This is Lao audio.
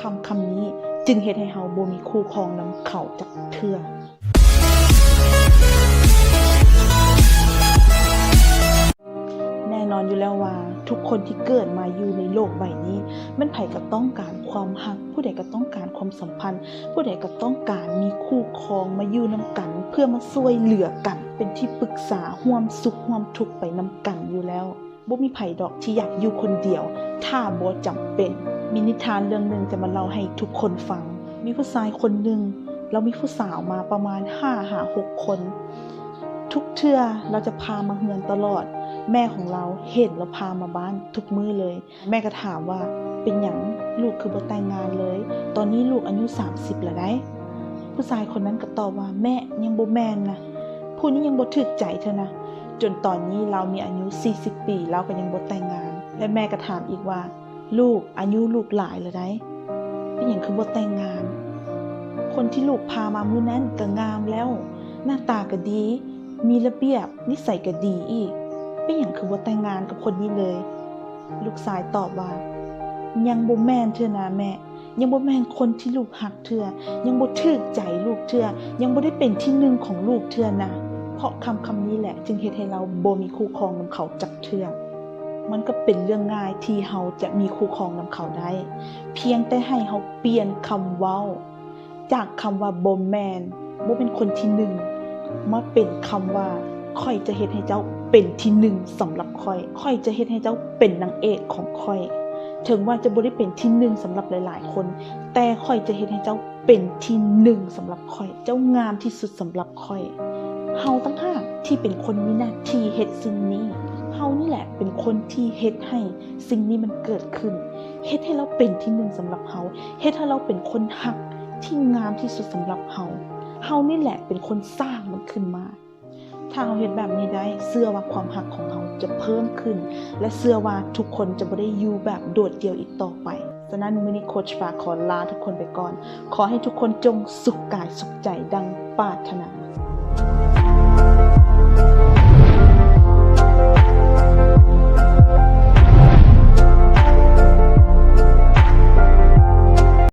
ຄຳ ຄຳນີ້ຈຶ່ງເຮັດໃຫ້ເຮົາບໍ່ມີຄູ່ຄອງນຳເຂົາຈັກເທື່ອ. ແນ່ນອນຢູ່ແລ້ວວ່າ ທຸກຄົນທີ່ເກີດມາຢູ່ໃນໂລກໃບນີ້ ແມ່ນໃຜກໍຕ້ອງການຄວາມຮັກ, ຜູ້ໃດກໍຕ້ອງການຄວາມສຳພັນ, ຜູ້ໃດກໍຕ້ອງການມີຄູ່ຄອງມາຢູ່ນຳກັນ ເພື່ອມາຊ່ວຍເຫຼືອກັນ, ເປັນທີ່ປຶກສາ, ຮ່ວມສຸກຮ່ວມທຸກໄປນຳກັນຢູ່ແລ້ວ. ບໍ່ມີໃຜດອກທີ່ຢາກຢູ່ຄົນດຽວ ຖ້າບໍ່ຈຳເປັນ. ມີນິທານເລື່ອງໜຶ່ງຈະມາເລົ່າໃຫ້ທຸກຄົນຟັງ. ມີຜູ້ຊາຍຄົນໜຶ່ງ ລາວມີຜູ້ສາວມາປະມານຫ້າຫາຫົກຄົນ. ທຸກເທື່ອລາວຈະພາມາເຮືອນຕະຫຼອດ. ແມ່ຂອງລາວເຫັນລາວພາມາບ້ານທຸກມື້ເລີຍ. ແມ່ກໍຖາມວ່າ ເປັນຫຍັງລູກຄືບໍ່ແຕ່ງງານເລີຍ? ຕອນນີ້ລູກອາຍຸສາມສິບແລ້ວໃດ໋. ຜູ້ຊາຍຄົນນັ້ນກໍຕອບວ່າ ແມ່ ຍັງບໍ່ແມ່ນນະ, ຜູ້ນີ້ຍັງບໍ່ຖືກໃຈເທື່ອນະ. ຈົນຕອນນີ້ລາວມີອາຍຸສີ່ສິບປີ ລາວກໍຍັງບໍ່ແຕ່ງງານ. ແລະແມ່ກໍຖາມອີກວ່າ ລູກ ອາຍຸລູກຫຼາຍແລ້ວໃດ໋, ເປັນຫຍັງຄືບໍ່ແຕ່ງງານ? ຄົນທີ່ລູກພາມາມື້ນັ້ນກໍງາມແລ້ວ, ໜ້າຕາກໍດີ, ມີລະບຽບ, ນິໄສກໍດີອີກ. ເປັນຫຍັງຄືບໍ່ແຕ່ງງານກັບຄົນນີ້ເລີຍ? ລູກຊາຍຕອບວ່າ ຍັງບໍ່ແມ່ນເທື່ອນະແມ່, ຍັງບໍ່ແມ່ນຄົນທີ່ລູກຮັກເທື່ອ, ຍັງບໍ່ຖືກໃຈລູກເທື່ອ, ຍັງບໍ່ໄດ້ເປັນທີໜຶ່ງຂອງລູກເທື່ອນະ. ເພາະຄຳ ຄຳນີ້ແຫຼະຈຶ່ງເຮັດໃຫ້ລາວບໍ່ມີຄູ່ຄອງນຳເຂົາຈັກເທື່ອ. ມັນກໍເປັນເລື່ອງງ່າຍທີ່ເຮົາຈະມີຄູ່ຄອງນຳເຂົາໄດ້, ພຽງແຕ່ໃຫ້ເຮົາປ່ຽນຄຳເວົ້າ ຈາກຄຳວ່າບໍ່ແມ່ນ, ບໍ່ແມ່ນຄົນທີໜຶ່ງ, ມາເປັນຄຳວ່າ ຂ້ອຍຈະເຮັດໃຫ້ເຈົ້າເປັນທີໜຶ່ງສຳລັບຂ້ອຍ, ຂ້ອຍຈະເຮັດໃຫ້ເຈົ້າເປັນນາງເອກຂອງຂ້ອຍ. ເຖິງວ່າຈະບໍ່ໄດ້ເປັນທີໜຶ່ງສຳລັບຫຼາຍໆຄົນ, ແຕ່ຂ້ອຍຈະເຮັດໃຫ້ເຈົ້າເປັນທີໜຶ່ງສຳລັບຂ້ອຍ, ເຈົ້າງາມທີ່ສຸດສຳລັບຂ້ອຍ. ເຮົາຕ່າງຫາກທີ່ເປັນຄົນມີໜ້າທີ່ເຮັດສິ່ງນີ້. ເຮົານີ້ແຫຼະເປັນຄົນທີ່ເຮັດໃຫ້ສິ່ງນີ້ມັນເກີດຂຶ້ນ, ເຮັດໃຫ້ລາວເປັນທີໜຶ່ງສຳລັບເຮົາ, ເຮັດໃຫ້ລາວເປັນຄົນຮັກທີ່ງາມທີ່ສຸດສຳລັບເຮົາ. ເຮົານີ້ແຫຼະເປັນຄົນສ້າງມັນຂຶ້ນມາ. ຖ້າເຮົາເຮັດແບບນີ້ໄດ້, ເຊື່ອວ່າຄວາມຮັກຂອງເຮົາຈະເພີ່ມຂຶ້ນ ແລະ ເຊື່ອວ່າທຸກຄົນຈະບໍ່ໄດ້ຢູ່ແບບໂດດດ່ຽວອີກຕໍ່ໄປ. ສະນັ້ນ ມື້ນີ້ໂຄດປາຂໍລາທຸກຄົນໄປກ່ອນ. ຂໍໃຫ້ທຸກຄົນຈົ່ງສຸກກາຍສຸກໃຈດັ່ງປາດຖະໜາ.